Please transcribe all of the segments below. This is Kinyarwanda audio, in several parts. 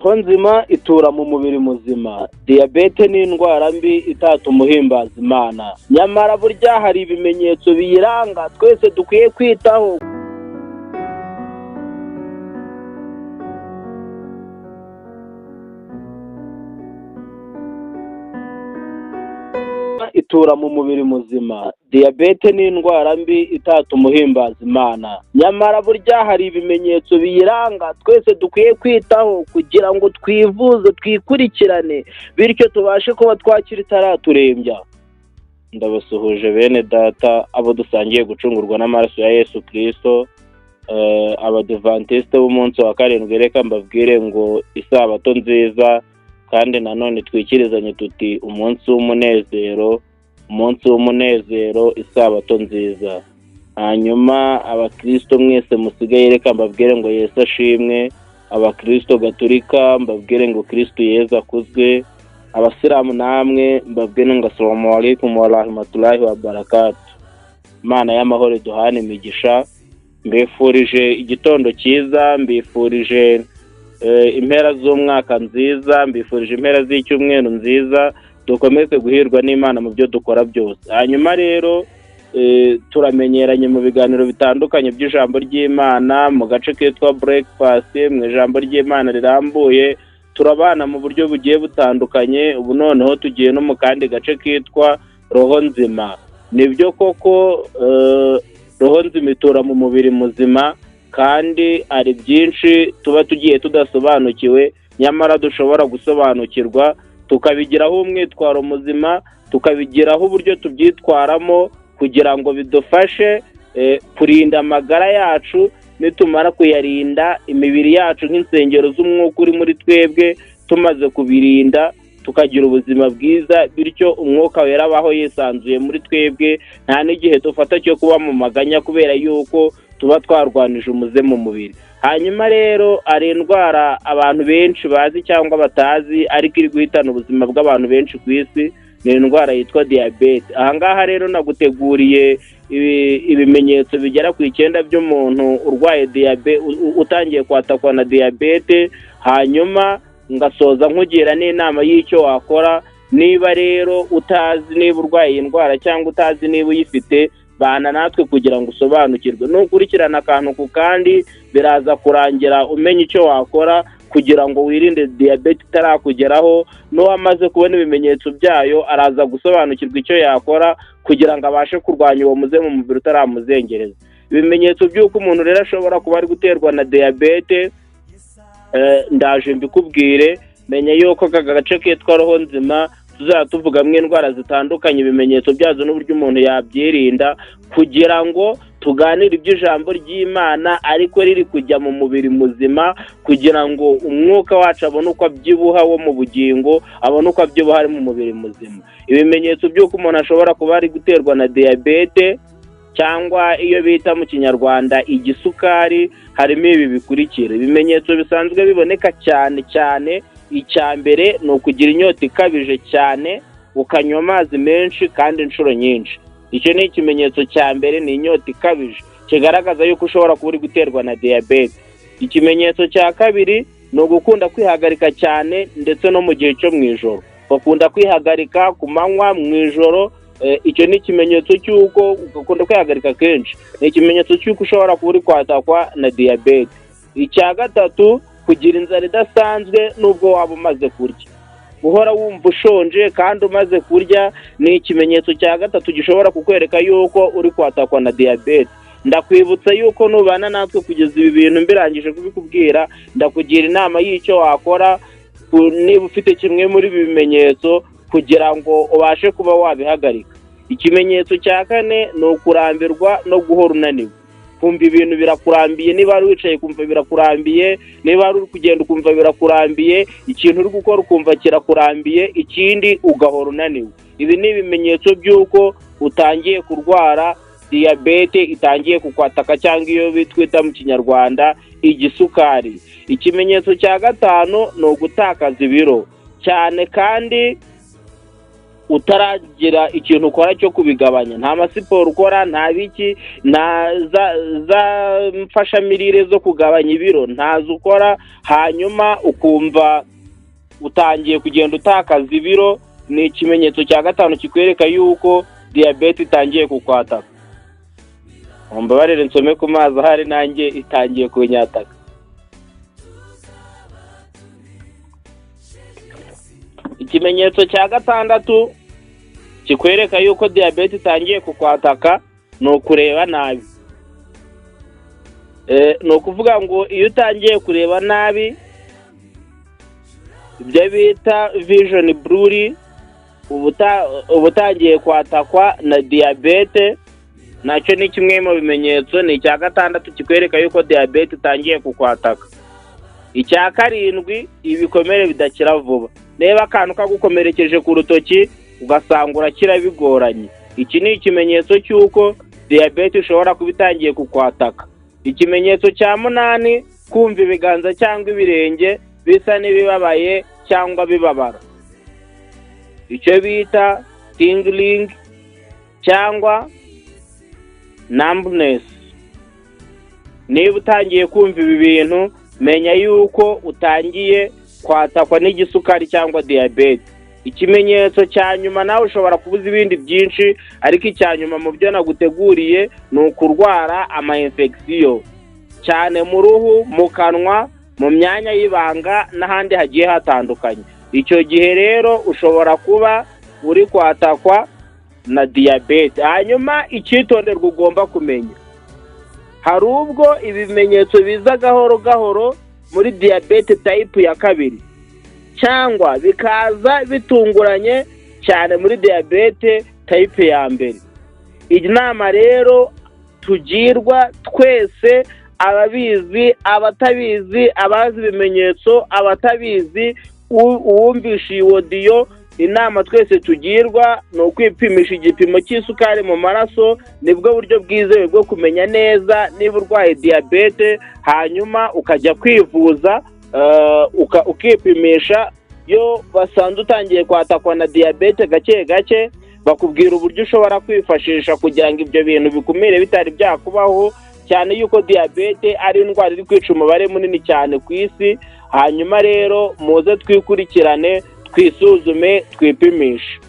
Roho nzima itura mu mubiri muzima. Diyabete ni indwara mbi itatuma uhimbaza Imana. Nyamara burya hari ibimenyetso biyiranga twese dukwiye kwitaho. Itura mu mubiri muzima. Diyabete ni indwara mbi itatuma uhimbaza Imana. Nyamara burya hari ibimenyetso biyiranga twese dukwiye kwitaho kugira ngo twivuze, twikurikirane, bityo tubashe kuba twakira itaraturembya. Ndabasuhuje bene data, abo dusangiye gucungurwa n'amaraso ya Yesu Kristo, Abadivantisite b'umunsi wa karindwi, reka mbabwire ngo isabato nziza, kandi nanone twikirizanye tuti umunsi w'umunezero, umunsi w'umunezero, isabato nziza. Hanyuma abakristo mwese musigaye, reka mbabwire ngo Yesu ashimwe. Abakristo gaturika mbabwire ngo Kristo Yezu akuzwe. Abasilamu namwe mbabwire ngo assalamu alaikum wa rahmatullahi wa barakatuh. Imana y'amahoro iduhane imigisha. Mbifurije igitondo cyiza, mbifurije impera z'umwaka nziza, mbifurije impera z'icyumweru nziza. Dukomeze guhirwa n'Imana mu byo dukora byose. Hanyuma rero turamenyeranye mu biganiro bitandukanye by'ijambo ry'Imana mu gace kitwa breakfast, mu ijambo ry'Imana rirambuye turabana mu buryo bugiye butandukanye. Ubu noneho tugiye no mu kandi gace kitwa roho nzima. Nibyo koko roho nzima itura mu mubiri muzima, kandi hari byinshi tuba tugiye tudasobanukiwe, nyamara dushobora gusobanukirwa tukabigiraho umwitwaro muzima, tukabigiraho uburyo tubyitwaramo kugira ngo bidufashe kurinda amagara yacu. Nitumara kuyarinda, imibiri yacu nk'insengero z'umwuka uri muri twebwe, tumaze kubirinda tukagira ubuzima bwiza, bityo umwuka wera abaho yisanzuye muri twebwe. Nta n'igihe dufata cyo kuba mu maganya kubera yuko tuba twarwanije umuze mu mubiri. Hanyuma rero hari indwara abantu benshi bazi cyangwa batazi, ariko iri guhitana ubuzima bw'abantu benshi ku isi, ni indwara yitwa diyabete. Aha ngaha rero naguteguriye ibimenyetso bigera ku 9 by'umuntu urwaye diyabete, utangiye kwatakwa na diyabete. Hanyuma ngasoza nkugira n'inama y'icyo wakora niba rero utazi niba urwaye iyi ndwara cyangwa utazi niba uyifite. Bana natwe kugira ngo usobanukirwe. Nukurikirana akantu ku kandi, biraza kurangira umenya icyo wakora kugira ngo wirinde diyabete itarakugeraho. N'uwamaze kubona ibimenyetso byayo araza gusobanukirwa icyo yakora kugira ngo abashe kurwanya uwo muze mu mubiri utaramuzengereza. Ibimenyetso by'uko umuntu rero ashobora kuba ari guterwa na diyabete, ndaje mbikubwire. Menya yuko aka gace kitwa roho nzima tuzaba tuvugamo indwara zitandukanye, ibimenyetso byazo n'uburyo umuntu yabyirinda, kugira ngo tuganire iby'ijambo ry'Imana ariko riri kujya mu mubiri muzima, kugira ngo umwuka wacu abone uko abyibuha wo mu bugingo, abone uko abyibuha ari mu mubiri muzima. Ibimenyetso by'uko umuntu ashobora kuba ari guterwa na diyabete cyangwa iyo bita mu Kinyarwanda igisukari, harimo ibi bikurikira. Ibimenyetso bisanzwe biboneka cyane cyane, icya mbere ni ukugira inyota ikabije cyane, ukanywa amazi menshi kandi inshuro nyinshi. Icyo ni ikimenyetso cya mbere, ni inyota ikabije kigaragaza yuko ushobora kuba uri guterwa na diyabete. Ikimenyetso cya kabiri ni ugukunda kwihagarika cyane, ndetse no mu gihe cyo mu ijoro. Bakunda kwihagarika ku manywa, mu ijoro. Icyo ni ikimenyetso cy'uko ugakunda kwihagarika kenshi, ni ikimenyetso cy'uko ushobora kuba uri kwatakwa na diyabete. Icya gatatu, kugira inzara idasanzwe nubwo waba umaze kurya. Guhora wumva ushonje kandi umaze kurya ni ikimenyetso cya gatatu gishobora kukwereka yuko uri kwatakwa na diyabete. Ndakwibutsa yuko nubana natwe kugeza ibi bintu mbirangije kubikubwira, ndakugira inama y'icyo wakora niba ufite kimwe muri ibi bimenyetso kugira ngo ubashe kuba wabihagarika. Ikimenyetso cya kane ni ukurambirwa no guhora unaniwe. Kumva ibintu birakurambiye, niba wari wicaye kumva birakurambiye, niba wari uri kugenda ukumva birakurambiye, ikintu uri gukora ukumva kirakurambiye, ikindi ugahora unaniwe. Ibi ni ibimenyetso by'uko utangiye kurwara diyabete, itangiye kukwataka cyangwa iyo twita mu Kinyarwanda igisukari. Ikimenyetso cya gatanu ni ugutakaza ibiro cyane kandi Utaragira ikintu ukora cyo kubigabanya, nta masiporo ukora, nta biki, nta za mfashamirire zo kugabanya ibiro ntazo ukora, hanyuma ukumva utangiye kugenda utakaza ibiro, ni ikimenyetso cya gatanu kikwereka yuko diyabete itangiye kukwataka. Mumbabarire nsome ku mazi, ahari nanjye itangiye kunyataka. Ikimenyetso cya gatandatu kikwereka yuko diyabete itangiye kukwataka ni ukureba nabi. Ni ukuvuga ngo iyo utangiye kureba nabi, ibyo bita vision blurry, uba utangiye kwatakwa na diyabete. Nacyo ni kimwe mu bimenyetso, ni icya gatandatu kikwereka yuko diyabete itangiye kukwataka. Icya karindwi, ibikomere bidakira vuba. Niba akantu kagukomerekeje ku rutoki ugasanga urakira bigoranye, iki ni ikimenyetso cy'uko diyabete ishobora kuba itangiye kukwataka. Ikimenyetso cya munani, kumva ibiganza cyangwa ibirenge bisa n'ibibabaye cyangwa bibabara, icyo bita tingling cyangwa numbness. Niba utangiye kumva ibi bintu, menya yuko utangiye kwatakwa n'igisukari cyangwa diyabete. Ikimenyetso cya nyuma, nawe ushobora kubuza ibindi byinshi, ariko icya nyuma mu byo naguteguriye ni ukurwara ama infection cyane mu ruhu, mu kanwa, mu myanya y'ibanga n'ahandi hagiye hatandukanye. Icyo gihe rero ushobora kuba uri kwatakwa na diyabete. Hanyuma icyitonderwa ugomba kumenya, hari ubwo ibimenyetso biza gahoro gahoro muri diyabete type ya kabiri, cyangwa bikaza bitunguranye cyane muri diyabete type ya mbere. Iyi nama rero tugirwa twese, ababizi, abatabizi, abazi ibimenyetso, abatabizi, uwumvisha iyi audio, inama twese tugirwa ni ukwipimisha igipimo cy'isukari mu maraso. Nibwo buryo bwizewe bwo kumenya neza niba urwaye diyabete, hanyuma ukajya kwivuza, ukipimisha. Iyo basanze utangiye kwatakwa na diyabete gake gake, bakubwira uburyo ushobora kwifashisha kugira ngo ibyo bintu bikumire bitari byakubaho, cyane yuko diyabete ari indwara iri kwica umubare munini cyane ku isi. Hanyuma rero muze twikurikirane, twisuzume, twipimishe.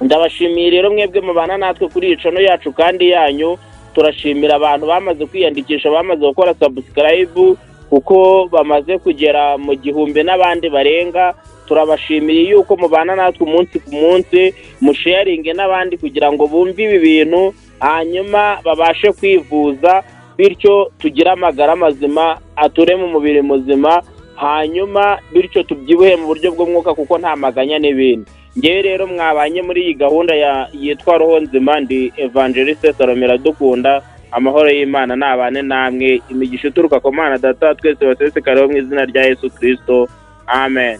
Ndabashimiye rero mwebwe mubana natwe kuri iyi channel yacu kandi yanyu. Turashimira abantu bamaze kwiyandikisha, bamaze gukora subscribe, kuko bamaze kugera mu 1000 n'abandi barenga. Turabashimiye yuko mubana natwe umunsi ku munsi. Musharinge n'abandi kugira ngo bumve ibi bintu, hanyuma babashe kwivuza, bityo tugire amagara mazima, ature mu mubiri muzima, hanyuma bityo tubyibuhe mu buryo bw'umwuka, kuko nta maganya n'ibindi. Ngewe rero mwabanye muri iyi gahunda yitwa Roho Nzima, ndi Evangeliste Salomon Iradukunda. Amahoro y'Imana nabane namwe, imigisha ituruka ku Mana Data twese basesekariho mu izina rya Yesu Kristo, amen.